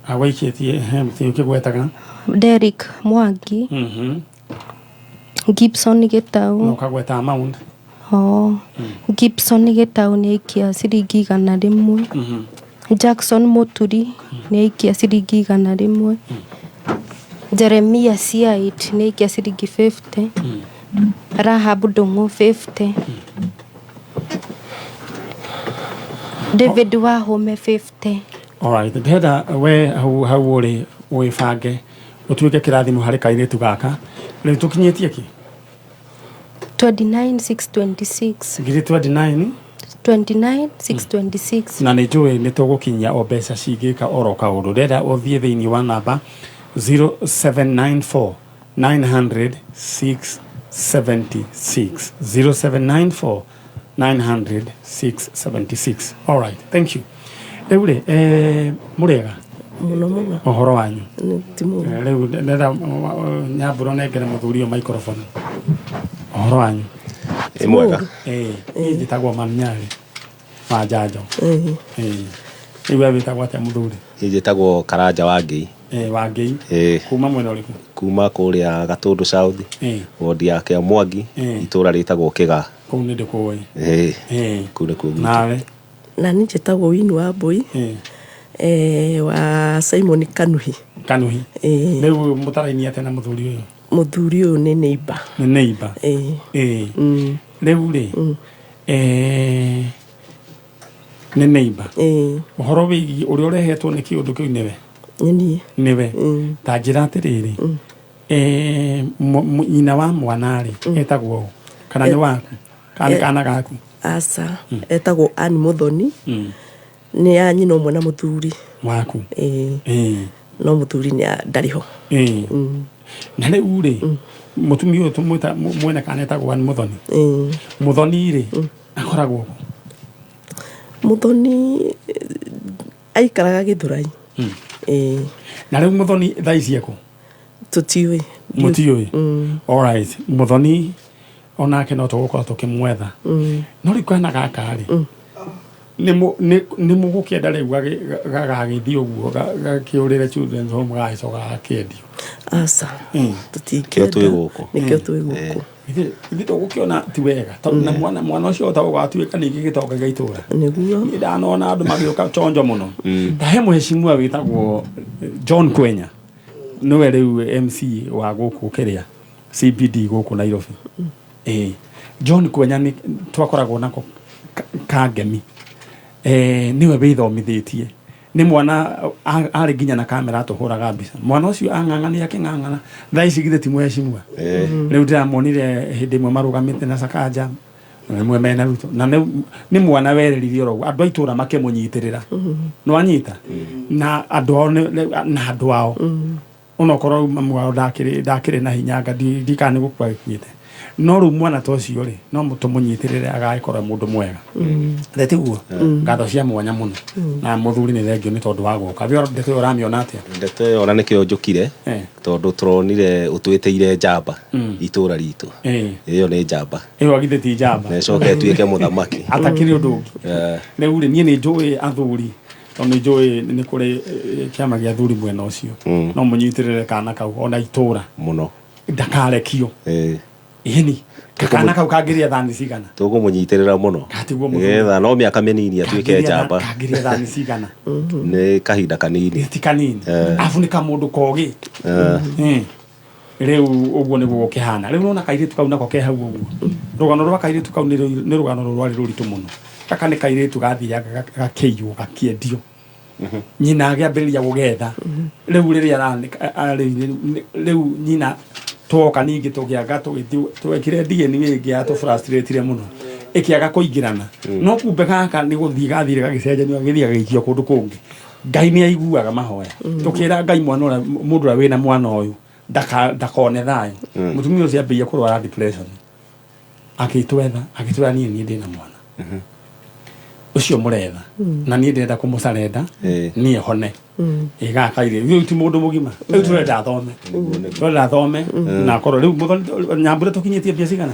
Agwaikĩtie ũkĩgwetaga. Derrick Mwangi. Gibson Gitau. Na ũkagweta amount. Gibson Gitau nĩ aikia ciringi 100. Jackson Muturi nĩ aikia ciringi 100. Jeremia Siait nĩ aikia ciringi 50. Rahab Ndung'u 50. David Wahome 50. Alright, ndĩrenda we hau hau ũrĩ wĩbange ũtuĩke kĩrathimo harĩ kairĩtu gaka. Rĩu tũkinyĩtie kĩ? 29626. Ngiri 29. 29626. Na nä njå nä tå gå kinyia o mbeca cingä ka oro kaå ndå ndenda å thiä thä inä wa namba 0794 900 676, 0794 900 676. All right, thank you. Rä u rä må rä ega? Mũno mũno. Å horo wanyu? Nĩ ti mũru. Rä u ndenda nyambå nengere må thuri å microphone. Å horo wanyu? Ĩ mwega. Ĩĩ, njĩtagwo Manyarĩ wa Njanjo. Ĩĩ. Rĩu we wĩtagwo atĩa, mũthuri? Niĩ njĩtagwo Karanja wa Ngei. Wa Ngei. Kuma mwena ũrĩkũ? Kuma kũrĩa Gatũndũ South, wodi ya Kĩamwangi, itũũra rĩtagwo Kĩgaa. Kũu nĩ ndĩkũĩ. Ĩĩ. Kũu nĩkuo gwitũ. Nawe? Na niĩ njĩtagwo Wini wa Mbũi, wa Simon Kanuhi. Kanuhi. Ĩĩ. Rĩu mũtaraini atĩa na mũthuri ũyũ? Mũthuri ũyũ nĩ neighbor. Nĩ neighbor? Ĩĩ. Ĩĩ. Rĩu rĩ, nĩ neighbor. Ĩĩ. Ũhoro wĩgiĩ ũrĩa ũrehetwo nĩ kĩũndũ kĩu nĩwe? Nĩ niĩ. Nĩwe. Ta njĩra atĩrĩrĩ, nyina wa mwana rĩ, etagwo ũ? Kana nĩ waku kana nĩ kana gaku? Aca, etagwo Ann Muthoni. Nĩ ya nyina ũmwe na mũthuri. Waku? Ĩĩ. No mũthuri nĩ ndarĩ ho. Ĩĩ. Na rĩu rĩ, mũtumia ũyũ tũmwĩta mwene kana etagwo Ann Muthoni? Ĩĩ. Muthoni rĩ, akoragwo kũ? Muthoni aikaraga Gĩthũrai. Ĩĩ. Na rĩu Muthoni thaa ici ekũ? Tũtiũĩ. Mũtiũĩ. Alright, Muthoni onake no tũgũkorwo tũkĩmwetha. No rĩu kana gaka rĩ, nĩ mũgũkĩenda rĩu gagagĩthiĩ ũguo gakĩũrĩre children's home, gagĩcoka gakĩendio? Aca. Nĩkĩo Tũtingĩenda. twĩ gũkũ. Nĩkĩo twĩ gũkũ. Ithuĩ tũgũkĩona ti wega, tondũ na mwana ũcio ũtagũgatuĩka ningĩ gĩtonga gĩa itũra. Nĩguo. Niĩ ndanona andũ magĩũka chonjo mũno. Ta he mũheshimiwa wĩtagwo John Kwenya, nĩwe rĩu MC wa gũkũ kĩrĩa CBD gũkũ Nairobi. Ĩĩ, John Kwenya nĩ twakoragwo nako kangemi. Nĩwe wĩthomithĩtie, nĩ mwana arĩ nginya na kamera atũhũraga mbica. Mwana ũcio ang'ang'anire, akĩng'ang'ana, thaa ici githĩ ti mũheshimiwa? Rĩu ndĩramuonire hĩndĩ ĩmwe marũgamĩte na Sakaja na rĩmwe mena Ruto, na nĩ mwana wereririe oro ũguo, andũ a itũra makĩmũnyitĩrĩra. Nĩwanyita na andũ ao na andũ ao onokorwo mamu wao ndakĩrĩ na hinya, anga ndikana nĩ gũkua gĩkuĩte, no rĩu mwana ta ũcio rĩ, no tũmũnyitĩrĩre agagĩkorwo mũndũ mwega. Tiguo ngatho cia mwanya mũno. Na mũthuri, nĩ thengio nĩ tondũ wa gũka. We ndeto ĩyo ũramĩona atĩa? Ndeto ĩyo ona nĩkĩo njũkire, tondũ tũronire ũtwĩtĩire njamba itũra ritũ. Ĩyo nĩ njamba. Ĩyo githĩ ti njamba? Na ĩcoke ĩtuĩke mũthamaki. Atakĩrĩ ũndũ ũngĩ. Rĩu rĩ, niĩ nĩ njũĩ athuri, tondũ nĩ njũĩ nĩ kũrĩ kĩama gĩa athuri mwena ũcio. No mũnyitĩrĩre kana kau ona itũra. Mũno. Ndakarekio. Ĩni kana kau kangĩrĩa thani cigana? Tũkũmũnyitĩrĩra mũno. Gatiguo mũthuri. Nĩgetha no mĩaka mĩnini atuĩke njamba. Kangĩrĩa thani cigana? Nĩ kahinda kanini. Ti kanini. Abu nĩ kamũndũ kogĩ. Rĩu ũguo nĩguo gũkĩhana. Rĩu nona kairĩtu kau nako ke hau ũguo. Rũgano rwa kairĩtu kau nĩ rũgano rwarĩ rũritũ mũno. Gaka nĩ kairĩtu gathiaga gakĩiywo, gakĩendio, nyina agĩambĩrĩria gũgetha. Rĩu rĩrĩa rĩu nyina twoka ningĩ tũgĩanga tũgĩthiĩ twekire DNA ĩngĩ yatũfrustratire mũno, ĩkĩaga kũingĩrana. No kumbe gaka nĩ gũthiĩ gathire gagĩcenjanio, gagĩthiĩ gagĩikio kũndũ kũngĩ. Ngai nĩ aiguaga mahoya. Tũkĩra Ngai mwana ũrĩa, mũndũ ũrĩa wĩna mwana ũyũ ndakone thayũ. Mũtumia ũcio ambĩrĩria kũrwara depression, agĩtwetha, agĩtwĩra, niĩ ndĩna mwana ũcio mũretha na niĩ ndĩrenda kũmũcarenda niĩ hone. Ĩ gaka irĩ rĩu ti mũndũ mũgima, rĩu tũrenda athome, tũrenda athome na akorwo rĩu mũthoni. Nyambũre, tũkinyĩtie mbia cigana?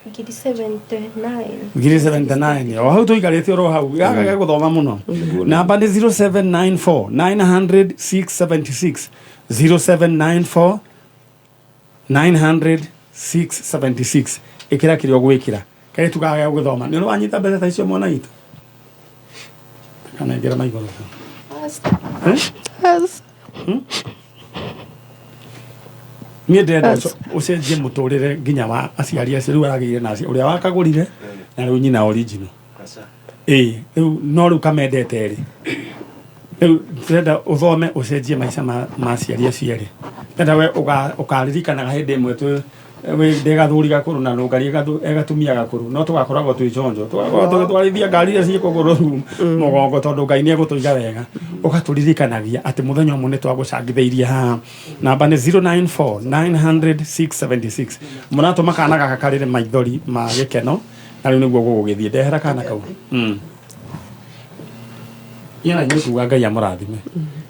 Ngiri 79. Ngiri 79. O hau tũikarĩte oro hau, gaka gegũthoma mũno. Namba nĩ 0794 900 676, 0794 900 676. Ĩkĩra kĩrĩa ũgwĩkĩra kairĩtu gaka gegũthoma. Nĩ ũrĩ wanyita mbeca ta icio, mwana witũ? Kanengera maigoro. Eh? Niĩ ndĩrenda ũcenjie mũtũrĩre nginya wa aciari acio rĩu aragĩire na acio ũrĩa wakagũrire na rĩu nyina original. Ĩĩ, rĩu no rĩu kamendete rĩ, rĩu ndĩrenda ũthome, ũcenjie maica ma aciari acio erĩ. Ndĩrenda we ũkaririkanaga hĩndĩ ĩmwe twĩ Ndĩ gathuri gakũrũ na nũngari egatumia gakũrũ no tũgakoragwo twĩ chonjo, tũgakorwo tũgĩtwarithia ngari iria ciĩ kũgũrũ mũgongo, tondũ Ngai nĩ egũtũiga wega. Ũgatũririkanagia atĩ mũthenya ũmwe nĩ twagũcangithĩirie haha. Namba nĩ 094 900 676. Mũratũma kana gaka karĩre maithori ma gĩkeno, na rĩu nĩguo gũgũgĩthiĩ. Ndehera kana kau. Iye na inyuĩ kuga Ngai amũrathime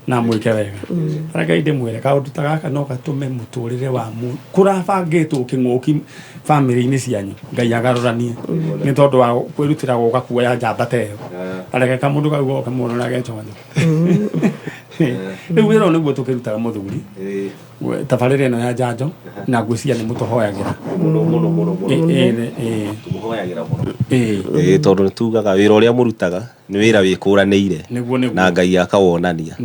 na amwĩke wega. Ara Ngai ndĩmwĩre kaũndũ ta gaka no gatũme mũtũrĩre wa kũrabangĩtwo kĩng'ũki bamĩrĩ-inĩ cianyu, Ngai agarũranie nĩ tondũ wa kwĩrutĩra gũka kuoya njamba ta ĩyo. Tareke kamũndũ kau goke muone ũrĩa geconjo. Rĩu wĩra ũyũ nĩguo tũkĩrutaga mũthuri, tabarĩra ĩno ya njanjo, na ngwĩciria nĩ mũtũhoyagĩra Mũno mũno mũno mũno. Ĩ. Tũmũhoyagĩra mũno. Ĩ. Ĩ, tondũ nĩ tugaga wĩra ũrĩa mũrutaga nĩ wĩra wĩkũranĩire Nĩguo. na Ngai akawonania.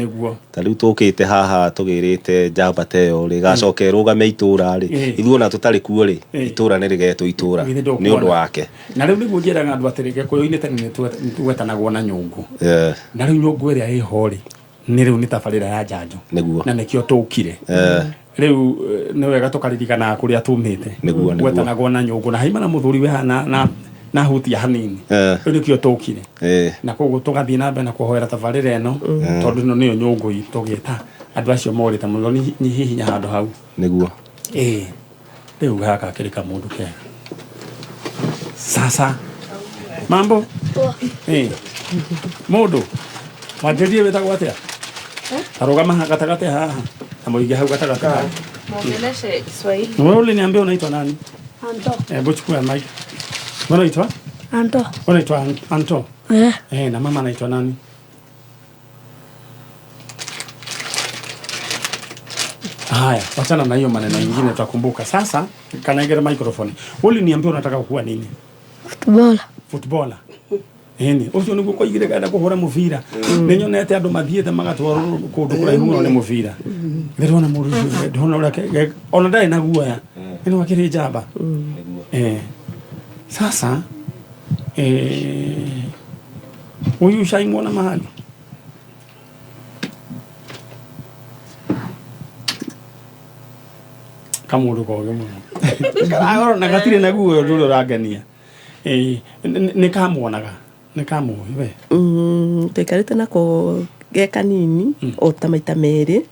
Ta rĩu tũkĩte haha tũgĩrĩte njamba ta ĩyo rĩ, gacoka ĩrũgame itũra rĩ, ithuĩ ona tũtarĩ kuo rĩ, itũra nĩ rĩgetwo itũra Githĩ nĩ ũndũ ndũkuona? wake. Na rĩu nĩguo njĩraga andũ atĩrĩ, Gĩkũyũ-inĩ tene nĩ twetanagwo na nyũngũ. Na rĩu nyũngũ ĩrĩa ĩho rĩ, nĩ rĩu nĩ tabarĩra ya njanjo. Na nĩkĩo tũkire. Rĩu nĩ wega tũkaririkanaga kũrĩa tumĩte. Nĩguo. Gwetanagwo na nyũngũ na haima na mũthuri we haha na hutia hanini. Rĩu nĩkĩo tũkire. Na koguo tũgathiĩ na mbere na kũhoera tabarĩra ĩno, tondũ ĩno nĩyo nyũngũ itũ gĩta andũ acio morĩte mũno. Nĩ hihinya handũ hau. Rĩu gaka kĩrĩ kamũndũ kega. Sasa mambo. Mũndũ wanjĩrire wĩtagwo atĩa? Arũgama haha gatagatĩ haha na mũige hau gatagatĩ haha. Muongeleshe Kiswahili. Wewe uliniambia unaitwa nani? Anto. Hebu chukua mic. Wewe unaitwa? Anto. Wewe unaitwa Anto. Na mama anaitwa nani? Haya, wachana na hiyo maneno mengine tutakumbuka. Sasa kanaegera microphone. Wewe uliniambia unataka kuwa nini? Footballer. Footballer. Ĩni, ũcio nĩguo koigire kenda kũhũra mũbira. Nĩ nyonete andũ mathiĩte magatwarwo kũndũ kũraihu mũno nĩ mũbira. Ndĩrona mũndũ ũcio, ndĩrona ũrĩa ona ndarĩ na guoya. Ĩno akĩrĩ njamba. Sasa, huyu ushaimwona mahali? Kamũndũ koge mũno. Karagoro na gatirĩ na guoya ũndũ ũrĩa ũrangenia. Nĩ kamuonaga? Nĩ kamuoĩ we? Twaikarĩte nako ge kanini, o ta maita merĩ.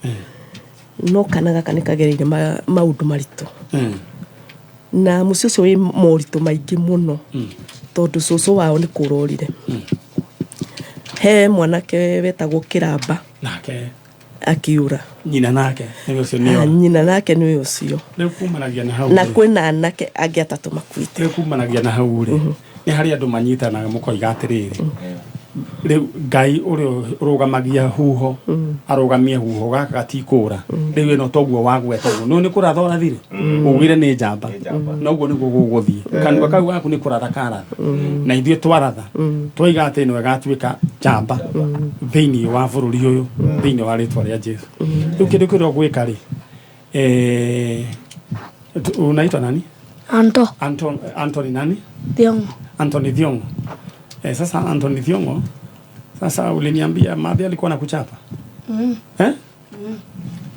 No kana gaka nĩ kagereire maũndũ maritũ. Na mũciĩ ũcio wĩ moritũ maingĩ mũno. Tondũ cũcũ wao nĩ kũrorire. He mwanake wetagwo Kĩramba. Nake. Akiura. Nyina nake, nĩ ũcio nĩ ora. Nyina nake nĩ ũcio. Rĩu kumanagia na hau Na rĩ. kwĩna anake angĩ atatũ makuĩte. Rĩu kumanagia na hau rĩ. Nĩ harĩ andũ manyitanaga mũkoiga atĩrĩrĩ. Rĩu Ngai ũrĩa ũrũgamagia huho, arũgamie huho gaka gatikũra. Rĩu ĩno toguo wagweta ũguo. Nĩ kũratha ũrathire? Ugire nĩ njamba. Na ũguo nĩguo gũgũthiĩ. Kanua kau gaku nĩ kũratha karatha. Na ithuĩ twaratha. Twaiga atĩ ĩno ĩgatuĩka njamba thĩinĩ wa bũrũri ũyũ, thĩinĩ wa rĩtwa rĩa Jesũ. Rĩu kĩndũ kĩrĩa ũgwĩka rĩ, unaitwa nani? Anto. Anthony nani? Thiong'o. Anthony Thiong'o. Sasa Anthony Thiong'o, sasa uliniambia madhi alikuwa anakuchapa?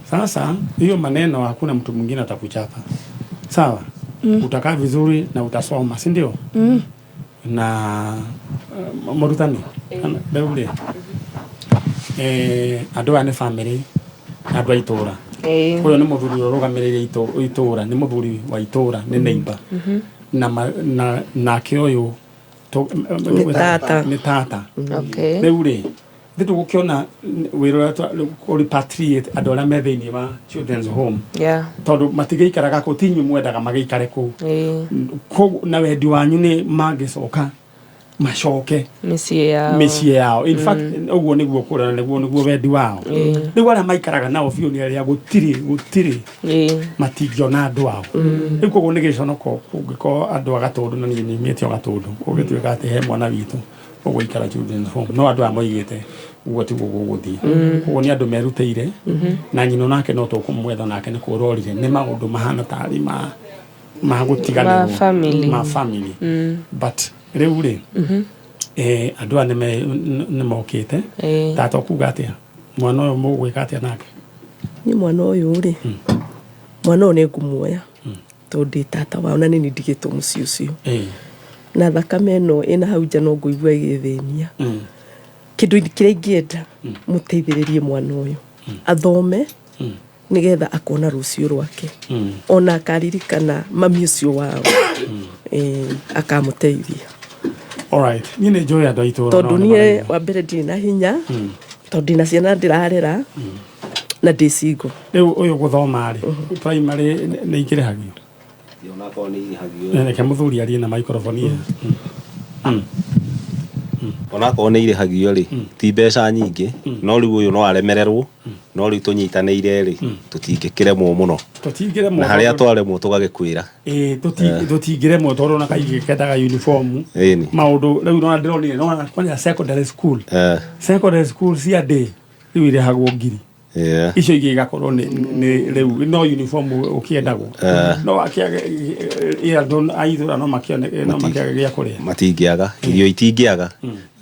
Sasa hiyo maneno hakuna mtu mwingine atakuchapa. Sawa? Utakaa vizuri na utasoma, si ndio? Na mũrutani, rĩu rĩ, andũ aya nĩ family na andũ a itũũra. Ũyũ nĩ mũthuri ũrĩa ũrũgamĩrĩire itũũra, nĩ mũthuri wa itũũra, nĩ neighbor. Na nake ũyũ Nĩ tata. Nĩ tata. Rĩu rĩ, ithuĩ tũgũkĩona wĩra ũrĩa repatriate andũ arĩa me thĩinĩ wa children's home. Tondũ matigĩikaraga kũu, ti inyuĩ mwendaga magĩikare kũu. Koguo na wendi wanyu nĩ mangĩcoka macoke Mĩciĩ yao. Mĩciĩ yao. In fact, ũguo nĩguo kũrĩa na nĩguo wendi wao. Rĩu arĩa maikaraga nao biũ nĩ arĩa gũtirĩ matingĩona andũ ao. Rĩu koguo nĩ gĩconoko kũngĩkorwo andũ a Gatũndũ, na niĩ nyumĩte o Gatũndũ, kũngĩtuĩka atĩ he mwana witũ ũgũikara children's home, no andũ aya moigĩte ũguo tiguo gũgũthiĩ. Koguo nĩ andũ merutĩire, na nyina nake no tũkũmwetha nake nĩ kũrorire, nĩ maũndũ mahana tarĩ ma gũtiganĩrwo. Ma family. Ma family. But rĩu rĩ, andũ aya nĩ mokĩte. Tata ũkuga atĩa? Mwana ũyũ mũgwĩka atĩa nake? Niĩ mwana ũyũ rĩ, mwana ũyũ nĩ ngũmuoya. Tondũ ndĩ tata wao na nĩ ndigĩtwo mũciĩ ũcio. Na thakame ĩno ĩna hau nja no ngũigua ĩgĩthĩnia. Kĩndũ kĩrĩa ingĩenda, mũteithĩrĩrie mwana ũyũ athome, nĩgetha akona rũciũ rwake, ona akaririkana mami ũcio wao. Akamũteithia. Alright, niĩ nĩ njũĩ andũ a itũũra Tondũ nao nĩ niĩ maraigua. wa mbere ndirĩ na hinya, tondũ ndĩna ciana ndĩrarera na ndĩ single. Rĩu ũyũ gũthoma rĩ, primary nĩ ingĩrĩhagio? Onakorwo nĩ irĩhagio. Reke mũthuri arie na microphone ĩyo. Onakorwo nĩ irĩhagio rĩ, ti mbeca nyingĩ, no rĩu ũyũ no aremererwo, no rĩu tũnyitanĩire rĩ, tũtingĩkĩremwo mũno. Tũtingĩremwo. Na harĩa twaremwo tũgagĩkwĩra. Ĩĩ, tũtingĩremwo tondũ ona kaingĩ kendaga uniform. Maũndũ rĩu nona ndĩronire nona kwanja secondary school, secondary school cia day rĩu irĩhagwo 1000. Icio ingĩ igakorwo nĩ rĩu no uniform ũkĩendagwo. No akĩage andũ a itũũra no makĩone, no makĩage gĩa kũrĩa. Matingĩaga irio, itingĩaga,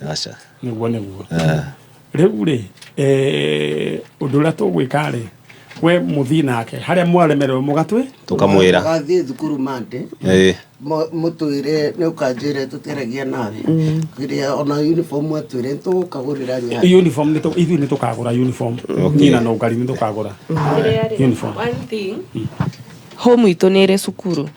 aca. Nĩguo. Rĩu rĩ, ũndũ ũrĩa tũgwĩka rĩ, we mũthiĩ nake harĩa mwaremererwo mũgatwĩ. Tũkamwĩra. Tũgathiĩ thukuru mande. Mũtwĩre nĩ ũkanjĩre tũteragia nawe kĩrĩa ona uniform atwĩre nĩtũgũkagũrĩra nyanya. Uniform ithuĩ nĩ tũkagũra uniform. Niĩ na nũngari nĩ tũkagũra uniform. One thing, home itũ nĩ ĩrĩ cukuru,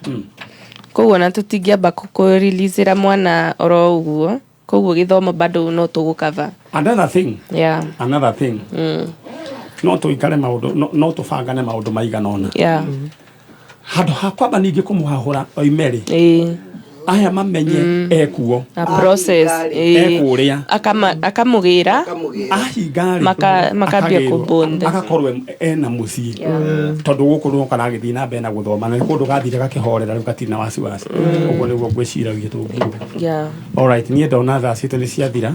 koguo ona tũtingĩamba kũreleasĩra mwana oro ũguo, koguo gĩthomo bado no tũgũcover. Another thing, another thing, no tũikare maũndũ no tũbangane maũndũ maigana ũna handũ ha kwamba ningĩ kũmũhahũra oime rĩ, aya mamenye ekuo. A process. Ekũrĩa. Akamũgĩra. Ahinga rĩ, Makambia akagĩrwo, kũbond. Agakorwo ena mũciĩ, tondũ gũkũ no karagĩthiĩ na mbere na gũthoma, na nĩ kũndũ gathire gakĩhorera, rĩu gatirĩ na wasiwasi. Ũguo nĩguo ngwĩciragia tũngiuga. Alright, niĩ ndona thaa citũ nĩ ciathira.